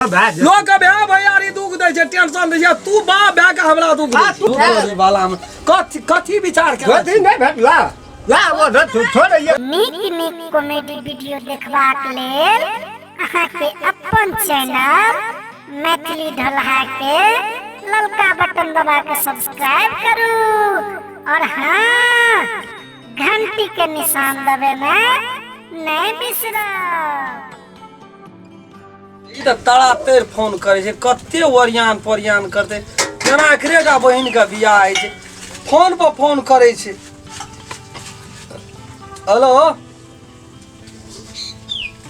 लोक के भाय भैयारी दुख दै छै, टेंशन दै छै, तू बाप भए के हमरा दुख दै छै। तोरे वाला में कथी कथी विचार केने कथी नहि भेटला ला वो छोड़ ये। नीक नीक कॉमेडी वीडियो देखबाक लेल अहाँके अपन चैनल मैथिली ढोलहा के ललका बटन दबा के सब्सक्राइब करू और हाँ, घंटी के निशान दबेनाइ नहि बिसरब। ई तऽ तड़ा तेर फोन करै छै, कते ओरियान पोरियान करतै। जेना एकरे टा बहिनके बियाह होइ छै, फोन पर फोन करै छै। हेलो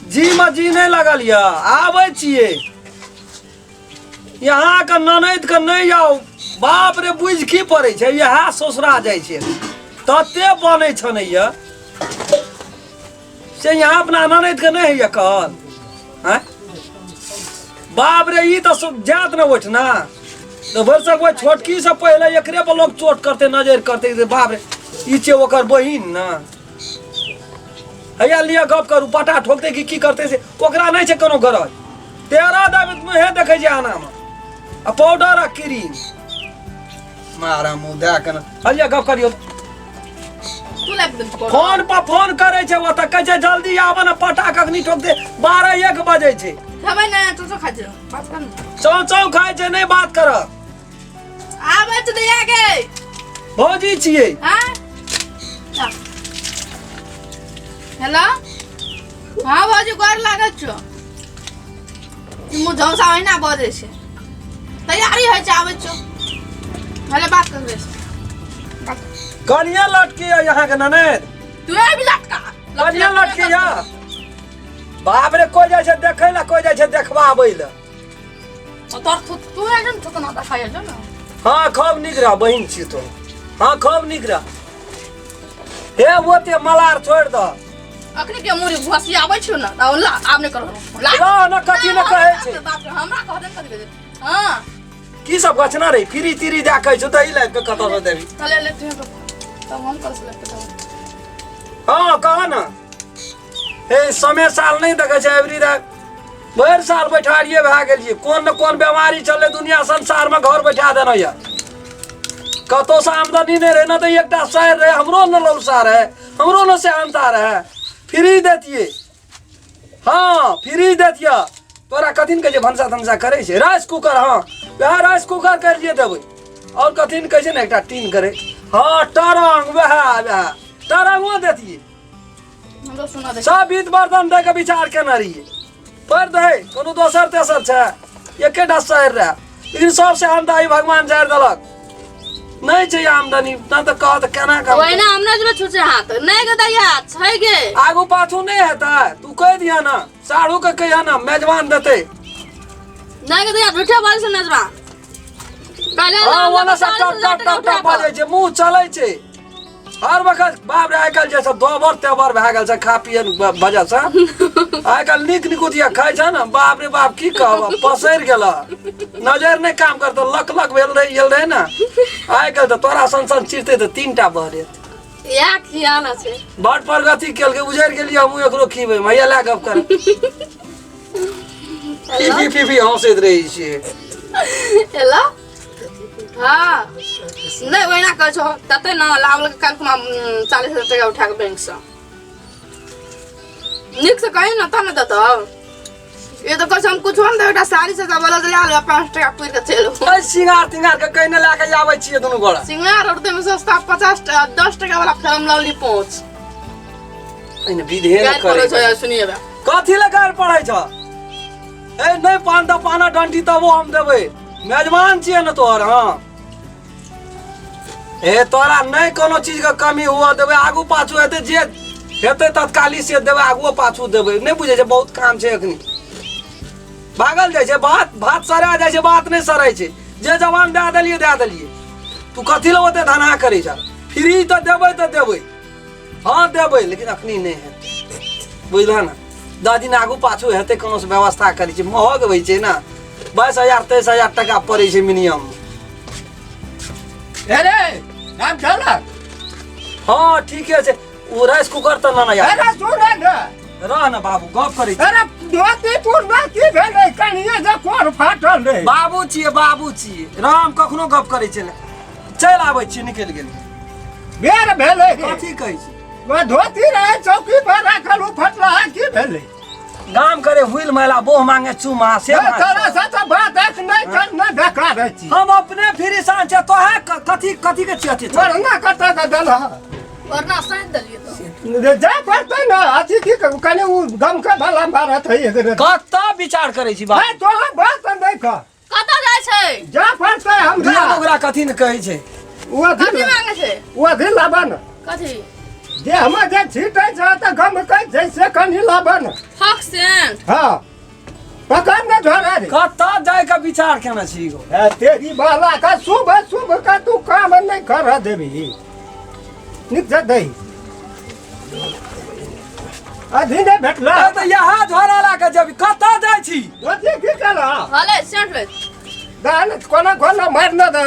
जी, मे जी नहि लगल यऽ, आबै छियै। यहाँके ननैदके नहि आउ, बाप रे बुझि की पड़ै छै, इएह ससुरा जाइ छै तते बनै छनै यऽ से यहाँ अपना ननैदके नहि होइए कहल। आँय बाप रे, ई तऽ सब जायत ने ओहिठिना तऽ भरिसक ओहि छोटकी से पहिले एकरे पर लोक चोट करतै, नजरि करतै जे बाप रे ई छियै ओकर बहिन ने। हैया लिअ गप करू, पटा ठोकतै कि की करतै से ओकरा नहि छै कोनो गरज। 13 दाबी मुँहे देखै छै आनामे आ पाउडर आ क्रीम मारा मुँह दए के ने। हैया गप करियौ। तू like they. Phone per phone करे छै, ओतऽ कहै छै जल्दी आबऽ ने, पटा कखनी ठोक दे। 12-1 बजै छै। खेबै ने, तू तो खाइ छै, बात कर ने। चौ चौ खाइ छै, नहि बात कर। आबै छै दैया के। भौजी छियै। हाँ हेलो, हाँ भौजी, गोर लागल छौ। ई मुँह झौसा ओहिना बजै छै। तैयारी होइ छै, आबै छौ। हेलो, बात कर रे। कनिया लटकी है यहाँ के ननैद। तू भी लटका। कनिया लटकी है, बाप रे, कोई जाइ छै देखै ला, कोई जाइ छै देखबाबै ला। तोर तू एकदम थोतना देखाइ छौ ने। हाँ खूब नीक रह बहिन छी तो, हाँ खूब नीक रह। हे ओते मलार छोड़ दह। अखनी के मुरी घुसी आबै छौ ने, तऽ ला आब नहि करब ला। ला न, कथी ने कहै छै। बाप रे, हमरा कह दे, कथी कहै? हाँ की सब गछना रे, फिरी तिरी दए कहै छौ, दही लाबि कऽ कतऽ सँ देबी? चले ले तू, तब हम कर से तब। हाँ कह न। हे समय साल नहि देखै छै, एवरी दा भरि साल बैठारिये भए गेलियै। कोन ने कोन बेमारी चललै दुनिया संसारमे, घर बैठा देने यऽ। कतौसँ आमदनी नहि रहै ने, तऽ एकटा सारि रहै, हमरो ने लौसा रहै, हमरो ने सेहनता रहै। फ्री दैतियै, हाँ फ्री दैतियै तोरा। कथी ने कहै छै, भनसा तनसा करै छै, राइस कुकर, हाँ वएह राइस कुकर करियै देबै। आओर कथी ने कहै छै ने, एकटा टीन करै, हाँ तरंग, वएह वएह तरंगो दैतियै। हमरो सुना दे। सब बीत बर्तन दे के विचार केने रहियै, पर दे कोनो दोसर तेसर छै, एकेटा शहर रहै, लेकिन सबसे आमदनी भगवान जारि देलक, नहि छै आमदनी न तऽ कह तऽ केना काम। ओहिना हमरा जेबै छुचे हाथ नहि गे दैया छै गे। आगू पाछू नहि हेतै, तू कहि दिह ने साढ़ू के, कहिया ने मेजबान देतै। नहि गे दैया, झूठे बाजै छै मेजबान। पहिले हाँ ओना से टप टप टप टप बजै छै, मुँह चलै छै हर वक्त। बाप रे, आइ काल्हि जे सब दोबर तेबर भए गेल छै खा पिए वजह से। आइ काल्हि नीक निकुतिया खाइ छै ने, बाप रे बाप, की कहब, पसरि गेल, नजर नहि काम करतौ, लक लक भेल रहि गेल रहै ने। आइ काल्हि तऽ तोरा सन सन चिरतै तऽ 3टा बहरेत। इएह खियाना छै। बड़ प्रगति केलकै, उजरि गेलियै हमहूँ एकरो खीबै मैया लए गप कर। फी फी फी फी हँसैत रहै छियै। हेलो, हाँ नहि, ओहिना कहै छौ तते ने लावल। काल्हि खुमा 40,000 टका उठा कऽ बैंकसँ। नीकसँ कही ने तब ने देतौ। ई तऽ कहै छै हम कुछो नहि देबै, एकटा साड़ी से बला लए लेबै, 5 टका पुरि कऽ चलि अयबौ। ऐ सिंगार तिंगार के कहिने लए के आबै छियै दुनू गोरा। सिंगार और में सस्ता 50 टका 10 टका वाला फेरम लवली पहुँच। एने विधे ने गारि करै पड़ै छै, सुनिए बा। कथी लए गारि पड़ै छ? ए नहि पान तऽ पाना डंटी तबो हम देबै, मेजबान छियै ने तोहर। हाँ हे, तोरा नहि कोनो चीज के कमी हुआ देबै। आगू पाछू हेतै जे हेतै तत्काली से देबै, आगुओ पाछू देबै। नहि बुझै छै, बहुत काम छै एखनी, भागल जाइ छै। भात भात सरा जाइ छै, बात नहि सरै छै। जे जवान दए देलियै दए देलियै, तू कथी लए ओते धना करै छ? फ्री तऽ देबै तऽ देबै, हाँ देबै, लेकिन अखनी नहि हेतै, बुझलह ने? 10 दिन आगू पाछू हेतै, कोनो से व्यवस्था करै छै। महग होइ छै ने, 22,000 23,000 टका पड़ै छै मिनिमम। अरे नाम चलक। हाँ ठीके छै। ओ राइस कुकर तऽ ना यार। अरे सुन ने। रह ने बाबू, गप करै छी। अरे धोती पुरना की भेलै कनिए जे कोर फाटल रहै। बाबू छियै, बाबू छियै, राम कखनो गप करै छलै। चलि आबै छियै, निकलि गेलै। बेर भेलै रे। कथी कहै छी? ओ धोती रहै चौकी पर राखल, ओ फटलहा की भेलै? गाम करे हुइल मैला बोह मांगे चुमा से ए, बात तोरा छै। से तऽ बात एक नहि कर नहि बेकार छी। हम अपने फिरिसान छै, तोहे कथी कथी के छियै अथी छै? वरना कतऽ के देलह? वरना सैंत देलियै तो। जे जाय पड़तै ने अथी की कहू, कनि ओ गमके भला मारत है एक बेर। कतऽ विचार करै छी बाप? है तोरा बात नहि कह। कतऽ जाइ छै? जा पड़तै हमरा। दिया ओकरा कथी ने कहै छै? ओ अथी कथी मांगे छै? ओ अथी लाबऽ ने। कथी? जे हमर जे छीटै छै तऽ गमकै छै से कनि लाबऽ ने। फक सेंट। हँ पकड़ ने झोरा रे। कतऽ जाय के विचार केने छी गो? ए, तेरी बाला का शुभ शुभ का तू काम नहीं कर देबी। निक से दही अभी नहीं भेटला। ए, तऽ इएह झोरा लए कऽ जेबी, कतऽ जाइ छी? अथी की केला? हले सेंट ले। दान कोना कोना मार न दे।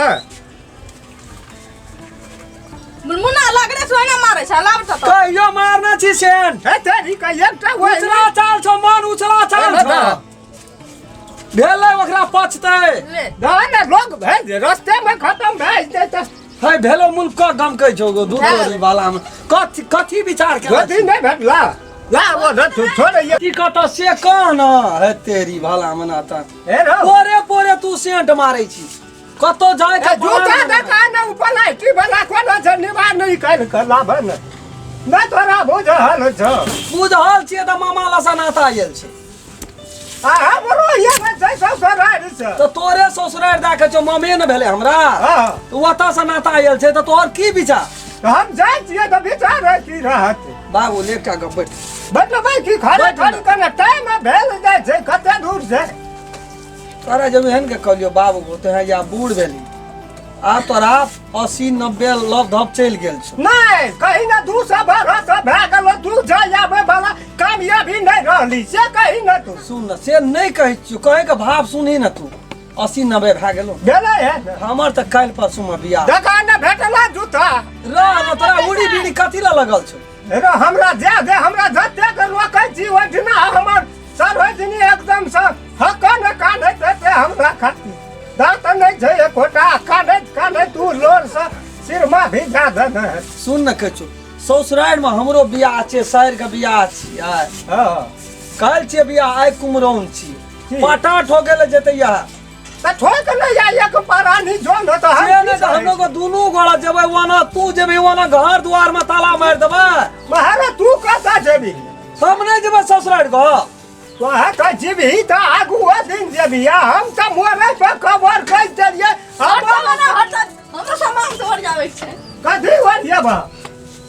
मुन्ना लगने से ओहिना मारै छै, लाब तऽ। कहियो मारने छी सेंट? हे तेरी का एकटा वही उछला चाल छौ, मन उछला चाल ए, छौ। भेलै ओकरा पचतै। ले। दान लोग भेज रस्ते में खत्म भेज दे तऽ। हे भेलो मुल्क क गमकै छौ गो दूध भेल। तोरी वाला में कथी कथी विचार केने धोती छी? नहीं भेटला। ला वो छोड़ ये। की कतऽ से कह न। हे तेरी भला मना तऽ। हे रौ। पोरे पोरे तू सेंट मारै छी, कतौ जाय के ए, जूता प्लान देखा ने ऊपर लाइटी वाला कोनो छै निवार नहीं कर के लाभ ने। नहीं तोरा बुझल छौ। बुझल छियै तऽ मामा लसन आता आयल छै। आ हमरो ये में छै ससुराल छै। तऽ तोरे ससुरारि दए के छौ, मामे ने भेलै हमरा। हँ। तऽ ओतऽ से नाता आयल छै तऽ तोहर की विचार? तऽ हम जाइ छियै तऽ विचार है की रहत। बाबू ले एकटा गप बैठ। बैठबै की खाली बैठ खाली ने। कने टाइम भेल जाइ छै, कते दूर छै। तोरा जब एहन के कहलियौ बाबू गो, तोहे या बूढ़ भेली आ तोरा 80-90 लव धप चलि गेल छौ। नहीं कहीं ना 200 बरस भए गेल, तू जाय आबै वाला कामयाबी नहीं रहली से कहीं ना तू। सुन न, से नहीं कहै छियौ, कहै के भाव सुनही न तू। 80-90 भए गेलौ। भेलै है। हमर तऽ काल्हि परसू मे बियाह। देखा ने भेटला जूता। रह न, तोरा उड़ी बीड़ी कथी लए लगल छौ? रे हमरा जे दे, हमरा जतेक रोकै छी ओहिठिना हमर सरोजनी एकदम से हकन कानैत हेतै हमरा खातिर। दाँत नहि छै एकोटा, कानैत कानैत तू लोर से सिरमा भिजा देने है। सुन न कहै छौ, ससुरारि मे हमरो बियाह छै, सारि के बियाह छियै। हँ। काल्हि छियै बियाह, आइ कुमरौन छियै। की? पाटा ठोकै लए जेतै इएह। तऽ ठोक ने या एक परानी जो न तऽ हम से की नहि तऽ कहै हमलोग दुनू गोड़ा जेबै ओना, तू जेबही ओना, घर दुआर मे ताला मारि देबै। महाराज तू कतऽ जेबही? हम नहि जेबै ससुरारि गो। तोहे तऽ जेबही तऽ आगू ओ दिन जेबही, आ हम तऽ मरे पर कबर कहि देलियै। हट ना, हट, हमरो सामान से ओरियाबै छै। कथी ओरियेबह?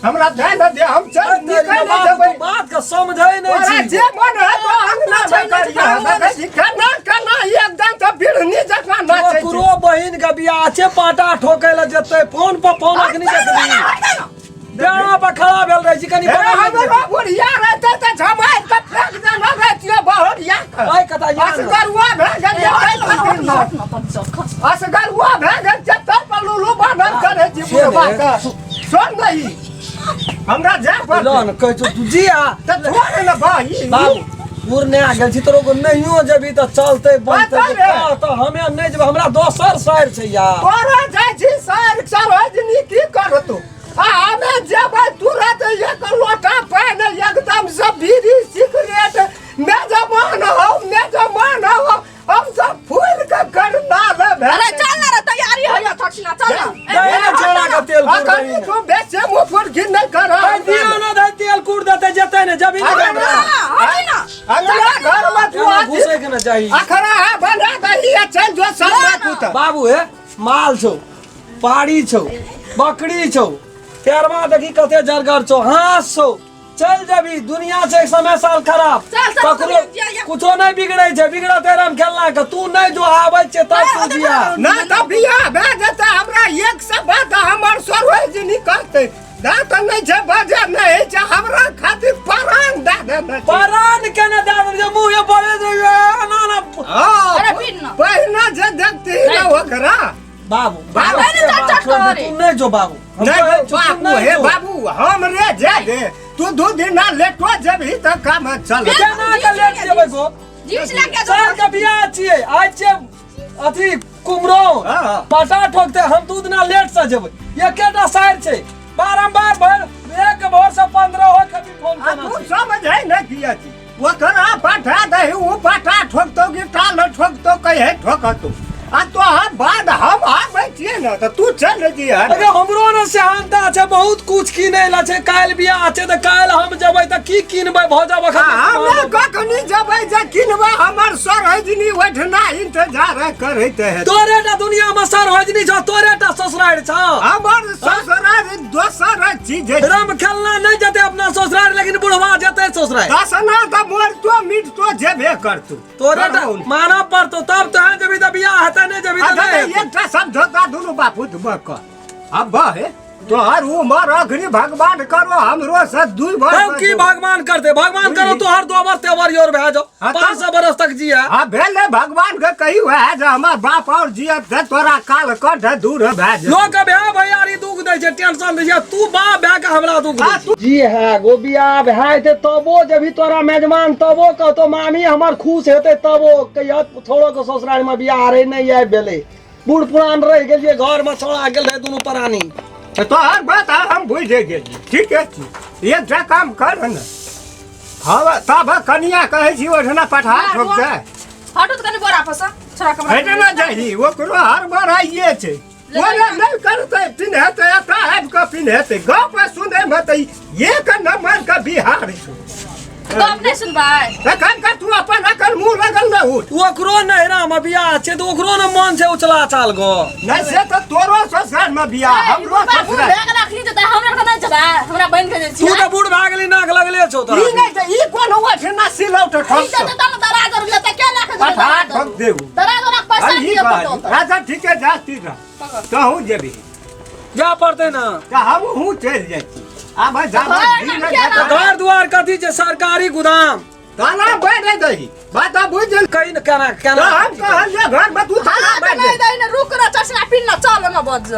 हमरा जाय न दे, हम चल निकलि बाबू, जेबै। तू बात के समझै नहि तोरा छी। जे मन है तो अंगना में करियह। देखै छी केना केना एकदम तऽ बिढ़नी जकाँ नाचै छै। ओकरो बहिन के बियाह छै, पाटा ठोकै लए जेतै, फोन पर फोन अखनी देखबही। बेड़ा पर खड़ा भेल रहै छी कनि हे बगल मे हमरो बुढ़िया रहतै तऽ झमारि कऽ फेंक देने रहितियै बहुरिया के। आइ कतऽ या ने? असगरुआ भए गेल जे ताहि खातिर ने। असगरुआ भए गेल जे ताहि पर लुलु बानर करै छी से बुढ़बा ने। के। सुन ने ई, हमरा जाय पड़तै। ल ने कहै छौ तू जिया। तऽ छोड़ ने भाई। बाबू पुरने आ गेल छी, तोरो को नहियो जेबही तऽ चलतै बनतै। पता रे। तऽ हमे नहि जेबै, हमरा दोसर साइर छै यार। तोरा जाइ छी सार सरोजनी की करतौ? आ हमे जेबै तुरंत एक लोटा पानि एकदम से बीड़ी सिगरेट मेजबान हो, मेजबान हो, हम सब फूल के करना ले। अरे चल ना रे, तैयारी होइया थोड़ी ना, चल ना। दही ने छोड़ा के तेल कूट अखन दही ने। तू बेसे मुँह फुट घिन नहीं कर। दिया ना दही तेल कूट देते जेतै ने जबी अरे ने ना। हटी ना। अंगना घर में तू एना आती घुसै के ना चाही। अखरा है बना दही आ चल जो सब में तू तऽ। बाबू हे माल छौ, पाड़ी छौ, बकरी छौ, पेरवा देखी कते जरगर छौ, हाँस छौ, चल जेबी। दुनिया छै समय साल खराब, चल, चल, ककरो चल, जा, जा। कुछो नहीं बिगड़ै छै, बिगड़त राम खेलना के। तू नहीं जो आबै छै तब तू जिया ना तऽ बियाह भए जेतै हमरा एक से बात हमर सरोजनी करतै। दाँत नहि छै, बजे नहि होइ छै, हमरा खातिर प्राण दए देने छै। परान केने दए देने छै, मुँहे बड़े छै, ना ना। हँ, अरे पीन ना। पहिने जे देखती ने ओकरा। बाबू, बाबू, नहीं, नहीं, चट, चट छोड़ दे, करे। तू नहीं जो बाबू। हम नहीं कहै छियौ, तू बाबू, नहीं हे जो। बाबू, हम रे जे दे तू 2 दिन ना लेटो जेबही तऽ काम चल। केना के लेट जेबै गो? जींस लए के साल के बियाह छियै, आज छियै अथी कुमरो हाँ। पटा ठोकते, हम 2 दिना लेट से जेबै। एकेटा साइड छै, बारम्बार भर एक भोर से 15 हो कभी फोन आ केना तू छै। समझै ने किया छी, ओकरा पठा दही, ओ पटा ठोकतौ कि टाल ठोकतौ, कहे ठोकतौ। आ तोहर बाद हम आबै छियै ने तऽ तू चल जइहे। अरे हमरो ने सेहनता छै, बहुत कुछ किनै ला छै। काल्हि बियाह छै तऽ काल्हि हम जेबै तऽ की किनबै भऽ जाब आ हमे कखनी जेबै जे किनबै? हमर सरहजनी ओहिठिना इंतजार करैत है। तोरे टा दुनिया में सरहजनी छौ, तोरे टा ससुरारि छौ। हमर ससुरार दोसर चीज है। राम खेलना नहीं जेते अपना ससुरारि, लेकिन बुढ़वा जेते ससुरारि। दसना तऽ मरतो मिटतो जेबे करतौ। तोरे टा मानऽ पड़तौ, तब तोहे जेबही तऽ बियाह हेतै, नहि जेबही तऽ अच्छा नहि हेतै। एकटा समझौता दुनू बापूत कऽ अब बहे, तोहर उमर अखनी भगवान करो हमरो से 2 तब वर्ष। की भगवान करते? भगवान करो तोहर दोबर तेबर your भए जाओ, हाँ, तब- 500 बरस तक जिया। हाँ भेलै, भगवान के कही वएह जे हमर बाप और जियत से तोरा काल कठ दूर भए जेतौ। लोक के भए भैयारी दुख दै छै, टेंशन दै छै, तू बाप भए के हमरा दुख दै हाँ, छै। जी है गो, बियाह भए जेतै तबो जेबही तोरा मेजमान, तबो कहतो मामी हमर खुश हेतै, तबो कहिया छोड़ो के ससुराल में बियाह रहे नहीं आबि भेलै, बूढ़ पुरान रहि गेलियै घर में, छोड़ा गेल रहै दुनू प्राणी। तऽ तोहर बात हम बुझि गेलियै, ठीके छी। एकटा काम कर ने, हम तब कनिया कहै छी ओहिठिना पठा ठोक दे। हटू तऽ कनि बोरा फसा छोड़ा कमरा। हेटे ना जाही, ओकरो हर बार आइए छै। ओना नहि करतै पिन्हेतै, एतऽ आबि कऽ पिन्हेतै। गप सुनैमे तऽ एक नंबर के बिहार छै। गप नहि सुनबै। एखन का तू अपन अकल मुँह लगल न उठ। ओकरो नैहरा में बियाह छै तऽ ओकरो ने मन छै उचला चाल गो। नहि से तऽ तोरो ससुराल में बियाह, हमरो बूढ़ ससुराल। भए गेल अखनी तऽ हमरा आरके नहि जेबै, हमरा बनि के जाइ तू छियै। तऽ बूढ़ भए गेली, नाक लगले छौ ई तोरा। नहि तऽ ई कोन ओठना सिलौट ई ठोकतौ? तऽ तब दराज आर लेतै, के लए के जेबै? पठा दराज ठोक देबू। दराज ओरा पैसा अही दिअ बात। पड़तौ। अच्छा ठीके, जाती रह, तहूँ जेबही। जा पड़तै ने। तऽ हमहूँ चलि जाइ छी। आब जाबे घर दिन ना किया जतऽ- घर दुआर कथी छै? सरकारी गोदाम। ताला बांधि दही, बात बुझि गेल। कहीं न केना तऽ केना हम कहलियै घर में तू ताला हाँ, तऽ बांधि नहि दे। दही ने, रुक ना, चश्मा पिन ना, चल ना बज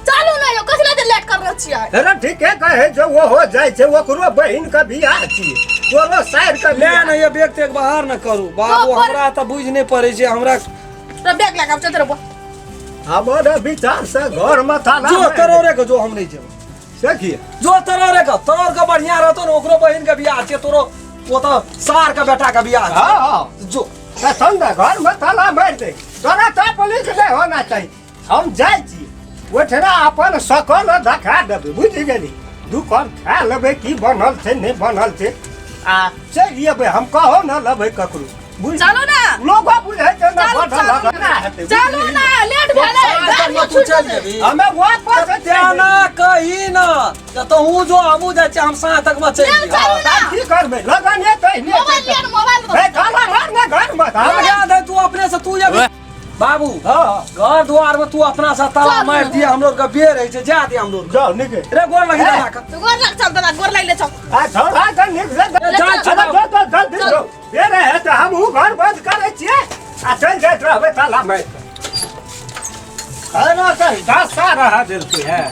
चलू ना यौ, कथी लए लेट कर रहल छियै? अरे ठीके कहै छै, ओहो जाइ छै, ओकरो बहिन के बियाह छियै, तोरो साइर के ले बियाह। ने ये बैग तेग बाहर न करू बाबू, तो पर- हमरा तऽ बुझि नहि पड़ै छै हमरा। तऽ बैग लए कऽ चलते रहबो। हमर विचार से घर में ताला जो बांधि दे। तरोरे के जो, हम नहि जेबै। से किया? जो तरोरे के, तरोर के बढ़िया रहतो ने, ओकरो बहिन के बियाह छै, तोरो ओतऽ सार के बेटा के बियाह छै। हाँ हाँ जो तऽ सुन ने, घर में ताला मारि दे, तोरा तकलीफ नहि होना चाही। हम जाइ छी ओहिठिना, अपन सकल देखा देबै, बुझि गेली? दू कल खा लेबै, की बनल छै नहि बनल छै, आ चलि अयबै। हम कहो न लेबै ककरो, बुझ चलू ना। लोगो बुझै छै ने। चलू, बढ़ल चलू। केना हेतै? चलू बुझली? ना, लेट भेलै, साँझ तक गाड़ी तू छूटि चलि जेतै। जेबही। हमे वापस चलि तेना कही न तऽ तहूँ जो, हमहूँ जाइ छियै, हम साँझ तक मे चलि चल, जेबै। चलू ना। जेबै। की करबै, लगन एतै नहि? मोबाइल लिअ ने, मोबाइल। हे, ताला मार ने घर में। लगा दे तू अपने से, तू जेबही बाबू। हाँ। घर द्वार में तू अपना से ताला चल। मारि दिए, हमरो के बेर होइ छै, जा दे हमरो के। जाओ निकल रे गोर लगी दादा के। तो गोर लग, चल दादा, गोर लागि ले चल। आ छोड़ा के निक से। ए, जा, अरे चल। जो तो जल्दी जो बेर है तऽ हमहूँ घर बंद करै छियै आ चलि जाइत रहबै ताला मारि कऽ। खाना तऽ दशा रहा देलकै है।